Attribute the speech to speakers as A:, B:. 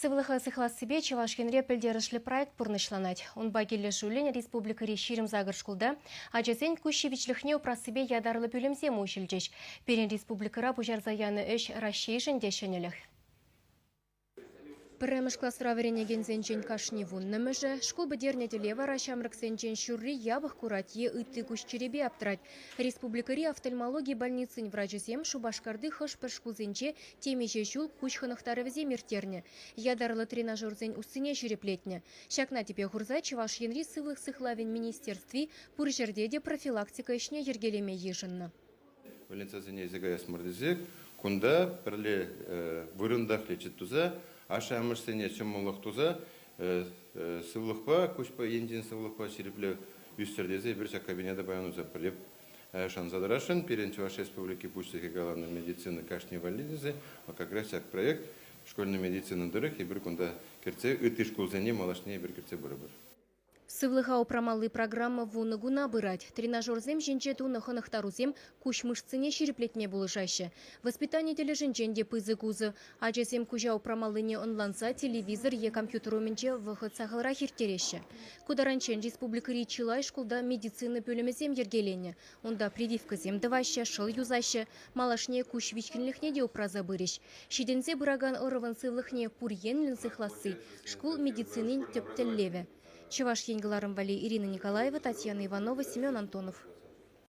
A: Сывлӑха сыхлассипе Чӑваш Енре пӗлтерӗшлӗ проект пурнӑҫланать. Унпа килӗшӳллӗн республикӑри 28 шкулта ачасен куҫ ҫивӗчлӗхне упрассипе ятарлӑ пӳлӗмсем уҫӑлчӗҫ. Пирӗн республикӑра пуҫарса янӑ ӗҫ Раҫҫейшӗн те ҫӗнӗлӗх. Пӗрремӗш класра вӗренекенсенчен кашни вуннӑмӗшӗ, шкул пӗтернӗ тӗле вара ҫамрӑксенчен ҫурри япӑх курать е ытти куҫ чирӗпе аптӑрать. Республикӑри офтальмологи больницин врачӗсем Шупашкарти хӑш-пӗр шкулсенче темиҫе ҫул куҫ хӑнӑхтарӑвӗсем ирттернӗ, ятарлӑ тренажерсен уссине ҫирӗплетнӗ. Ҫакна тӗпе хурса Чӑваш Енри Сывлӑх сыхлавӗн министерстви пур ҫӗрте те профилактика ӗҫне йӗркелеме йышӑннӑ.
B: Больницӑсене илсе каяс мар тесе кунта пӗрле вырӑнтах лечит туса, ашшӗ-амӑшсене ҫӑмӑллӑх туса сывлӑхпа, куҫпа енчен сывлӑхпа ҫирӗпле ӳстӗр тесе эпир ҫак кабинета паян уса пӗрле шанса тӑрасшӑн. Пирӗн Чӑваш Республики Пуҫлӑхӗ каланӑ медицина кашни валли тесе как раз ҫак проект школьная медицина тӑрӑх эпир кунта кӗртсе ытти шкулсене малашне эпир кӗртсе пырӑпӑр.
A: Сывлӑха упрамалли программа вунӑ куна пырать. Тренажерсем ҫинче тунӑ хӑнӑхтарусем куҫ мышцине ҫирӗплетме пулӑшаҫҫӗ. Воспитани тӗлӗшӗнчен те пысӑк усӑ. Ачасем куҫа упрамаллине ӑнланса телевизор е компьютер умӗнче вӑхӑт сахалрах ирттереҫҫӗ. Ку таранччен республикӑри чылай шкулта медицина пӳлӗмӗсем йӗркеленӗ. Унта прививкӑсем тӑваҫҫӗ, шӑл юсаҫҫӗ, малашне куҫ вичкӗнлӗхне те упраса пырӗҫ. Ҫитӗнсе пыракан ӑрӑвӑн сывлӑхне пур енлӗн сыхласси шкул медицинин тӗп тӗллевӗ. Чӑваш Ен кӑларӑм валли Ирина Николаева, Татьяна Иванова, Семен Антонов.